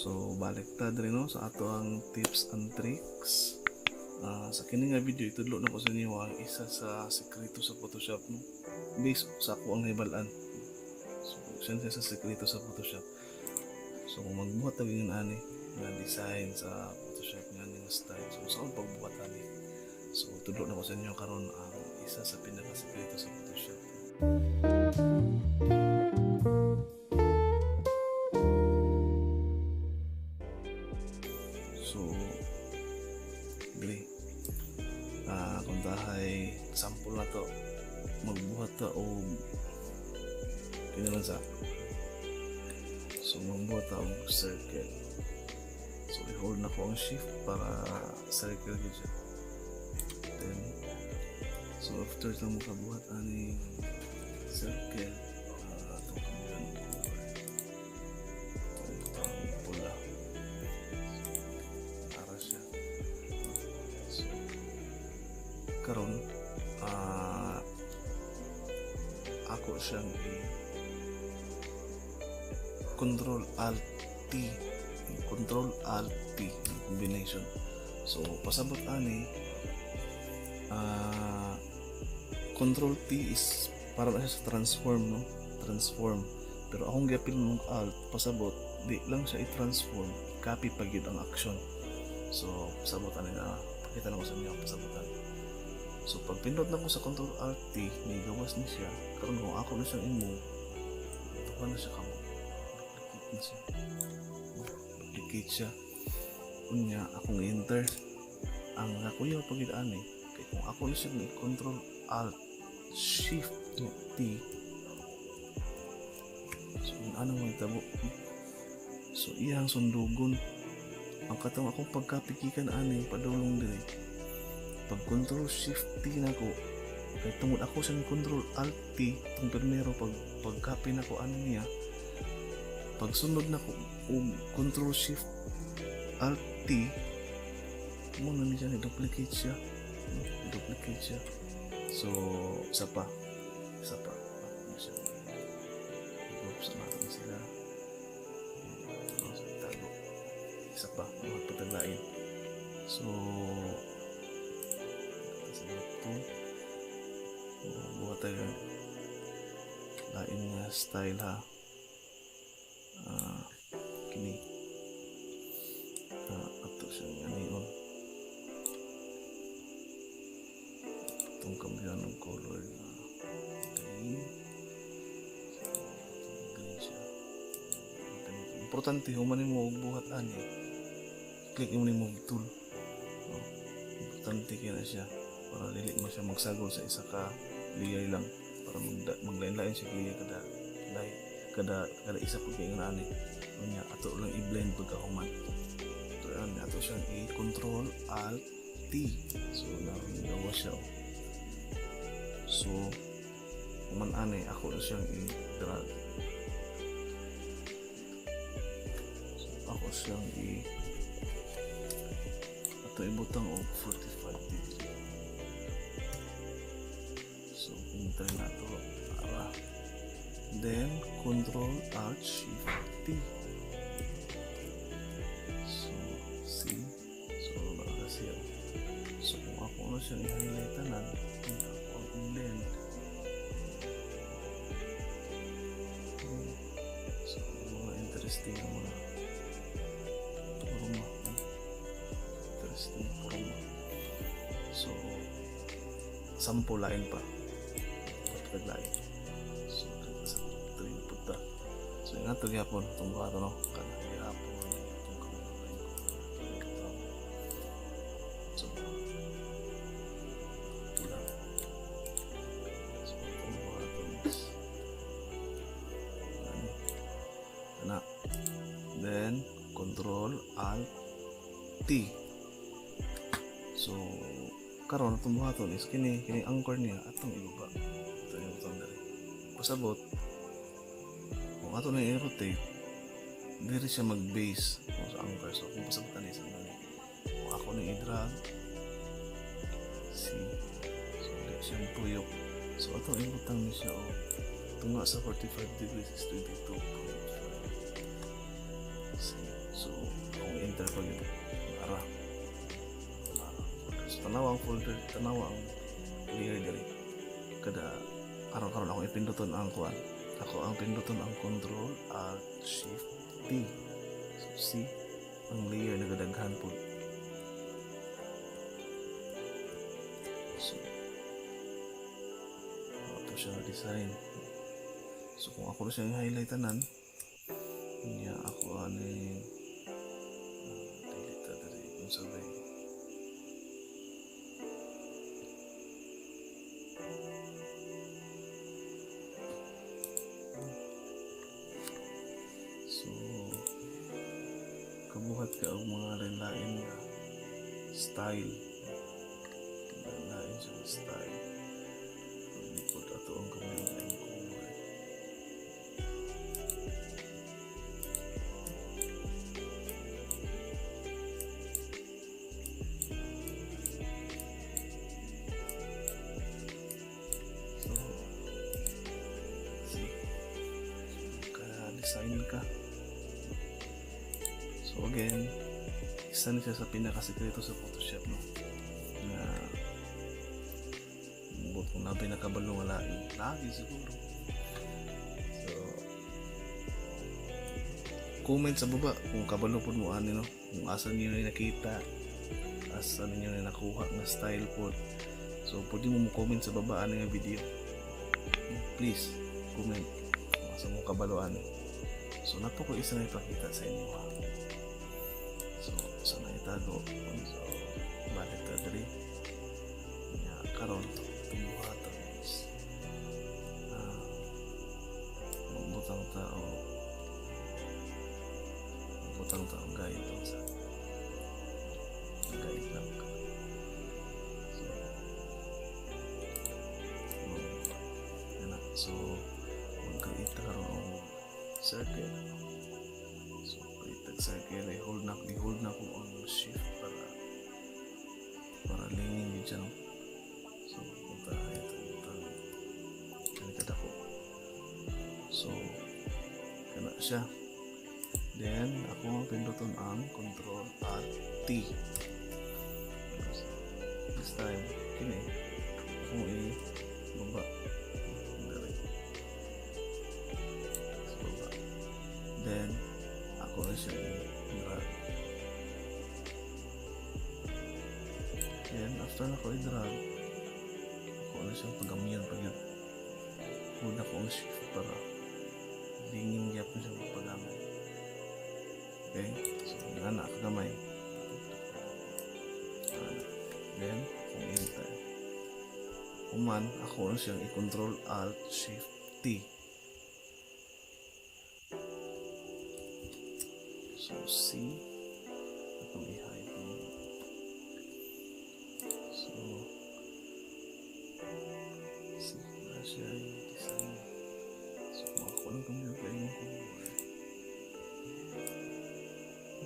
So balik ta diri, no, sa ato ang tips and tricks. Sa kini nga video, itudlo na ko sa inyo ang isa sa sekreto sa Photoshop, no. Based sa ako ang nahibal-an. So siya sa sekreto sa Photoshop. So kung magbuhat ta gyud ani nga design sa Photoshop nga ani nga style. So sa akong pagbuhat ani. So tudlo na ko sa inyo karon ang isa sa pinaka-sekreto sa Photoshop. So dili kung tahay sample na to, magbuhat ta og kini lang sa, so magbuhat ta og circle. So i-hold na ko ang Shift para circle gyud siya. Then so after ta mo kabuhat ani circle, atong kambiyon color, ang pula para siya. So karon, ako siyang i Control Alt T, Control Alt T combination. So pasabot ani, Control T is para na siya sa transform, no, transform. Pero akong giapil mong Alt, pasabot di lang siya i-transform, copy pa gyud ang action. So pasabot ani na, pakita na ko sa inyo ang pasabotan. So pag pindot na ko sa Control Alt T, ni gawas ni siya. Karon kung ako na siyang i-move, tuwa na siya kamo, duplicate na siya, duplicate siya. Unya akong enter ang nakuyaw pag ani kay kung ako na siyang i-Control Alt Shift T, so kung anong mahitabo, so iyang sundugon ang katong akong pagkapikikan ani padulong diri. Pag Control Shift T nako, kay tungod ako sa Control Alt T tong primero, pag pag-copy nako ani niya, pagsunod nako og Control Shift Alt T, mo na ni siya ni duplicate siya, duplicate siya. So isa pa, isa pa. Ano siya, group sa natin sila. So, tago isa pa mga pataglain. So sa group 2, so, buhat tayo lain nga style ha. Kini, ato siyang anion itong kambyan ng color na green. So, green siya. Importante human nimo og buhat ani, click mo ni move tool, no? Importante kaya na siya para dili mo siya magsagol sa isa ka layer lang, para maglain-lain siya layer kada lahi, kada kada isa pud kay nga ani. Unya ato lang i-blend pagkahuman ato ani, ato siyang i-Control Alt T. So nagawa siya, oh. So human ani, ako na siyang i-drag. So ako siyang i ato ibutang og 45 degree. So enter na to para then Control Alt Shift T. So see, so naa siya. So kung ako na siyang i-highlight tanan, ako ang i-blend. So mga interesting ang mga forma, interesting forma. So sample lain pa, pataglain. So sa 3 puta. So nga to gyapon itong buhaton, no, kana gyapon itong kamera. So pula. So itong buhaton is ano kana, then Control Alt T. So karon atong buhaton is kini kini anchor niya atong ibaba, ato ibutang diri. Pasabot kung ato na i-rotate, diri siya mag-base kung sa anchor. So kung pasabot ani sa nani, kung ako na i-drag, see, so di siya tuyok. So atong ibutang ni siya og tunga sa 45 degrees is 22.5. See, So akong enter pag yun ara. So tanawa ang folder, tanawa ang layer diri. Kada karon-karon akong ipinduton ang kuan. Ako ang pinduton ang Control Alt Shift T. So see, ang layer nagadaghan pod. So ato siya design. So kung ako na siyang highlight tanan, niya ako ani delete diri unsa ba. So kabuhat ka og mga lain nga style. Lain siya style. Pwede po ato ang gamay ng color. So, see, ka-design ka. So again, isa na siya sa pinakasikreto sa Photoshop, no? Na bukod kung napay nakabalo nga lain, lagi siguro. So comment sa baba kung kabalo pod mo ani, no? Kung asa niyo na nakita, asa niyo na nakuha nga style pod. So pwede mo comment sa baba ani nga video. Please comment kung asa mo kabalo ani. So napo ko isa na ipakita sa inyo, ha. So sana itago. So balik ta diri. Nya karon buhaton is magbutang ta og guide lang sa guide lang. So ana, so mag-create ta karon og circle. So create tag circle, i-hold na ko ang shift para lingin gid siya, no? So punta ito, kani kadako. So kana siya. Then ako ang pinduton ang Control Alt T. This time kini akong i-baba diri. So baba. Then ako na siya i-drag. Then after na ko i-drag, ako na siyang pagamyan pag yun. Hold ako ang shift para lingin gyapon siya magpagamay. Okay? So nga na kagamay. Then kung enter, human ako na siyang i-Control Alt Shift T. So C, atong i-hide mo. So C na siya yung design. So kung ako lang computer yung color. So,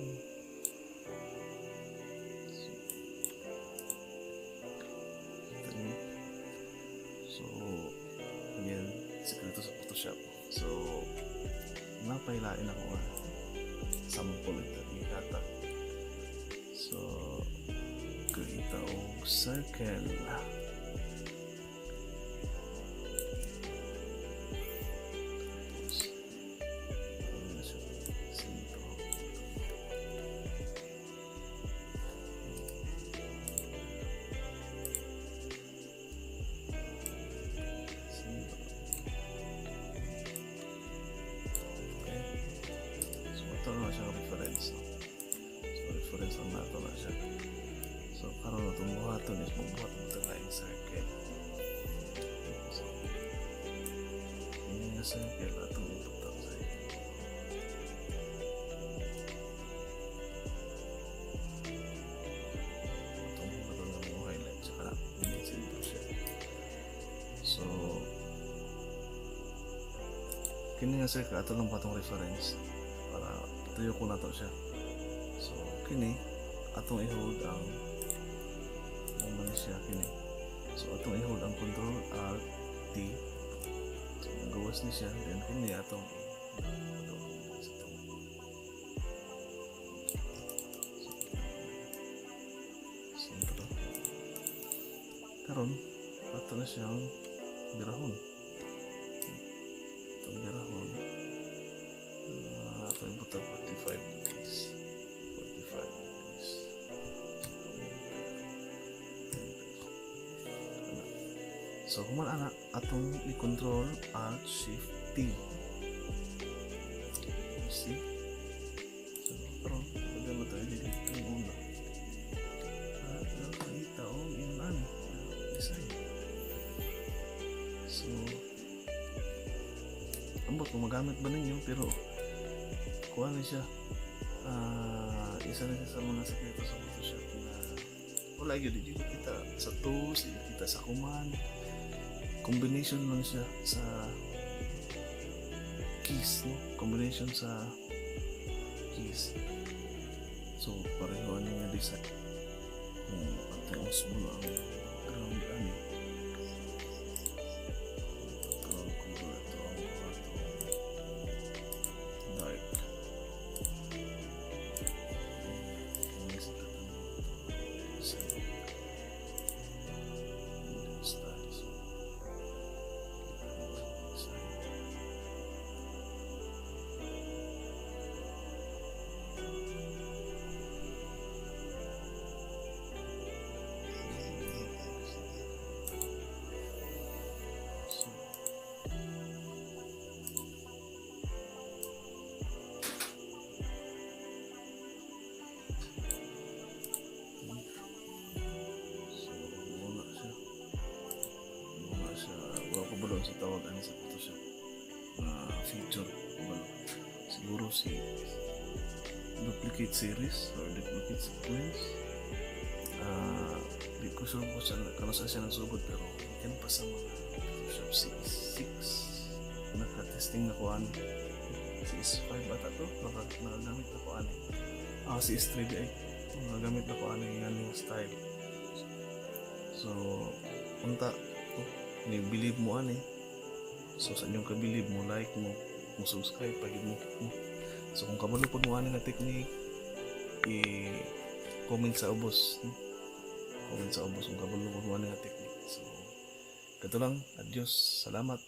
kita niyo. So again, sikreto sa Photoshop. So napailain ako nga sample ito ihatag. So create og circle. Tapos ano siya, sentro. Sentro. Okay. So ito na siya reference, no? So reference lang nato na siya. So karon atong buhaton is magbuhat mo ito nga circle. So ini nga circle atong ibutang sa iyo. Atong buhaton nga mo highlight siya kana ini sentro siya. So kini nga circle ato lang patong reference para tuyo ko na to siya. So kini atong i-hold ang man siya kini. So atong i-hold ang Control Alt T. So gawas ni siya, then kini atong i-hold sa itong Karon ato na siyang birahon. Itong birahon, ato ibutang 45 degrees. 45 degrees. Ana. So kung man ana, atong i-control Alt Shift T. You see? So karon pwede mo tayo delete ang una. At nakita og ingon ani design. So ambot kung magamit ba ninyo, pero kuha na siya. Isa na siya sa mga sekreto sa Photoshop na wala gyud, di ko kita sa tools, di kita sa command. Combination lang siya sa keys, no? Combination sa keys. So pareho ani nga design. Kung atong usbon ang ground ani, background color, ato ang ato dark. Kung sa tatanong design style, so design. So, muna siya. Muna siya. Wala ko ba sa tawag ani sa Photoshop na feature. Kabalo. Siguro si duplicate series or duplicate sequence. Di ko sure kung saan, kano saan siya nagsugod, pero ikan pa sa mga Photoshop 6 naka-testing na ko ani. CS5 ata to, nakagamit na ko ani. CS3 di ay. Nakagamit na ko ani nga style. So, unta, oh, ni believe mo ani. So sa inyong kabilib mo, like mo, mo subscribe pag mo, no? So kung kabalo pud mo ani nga technique, i-comment sa ubos, no? Comment sa ubos kung kabalo pud mo ani nga technique. So kato lang, adios, salamat.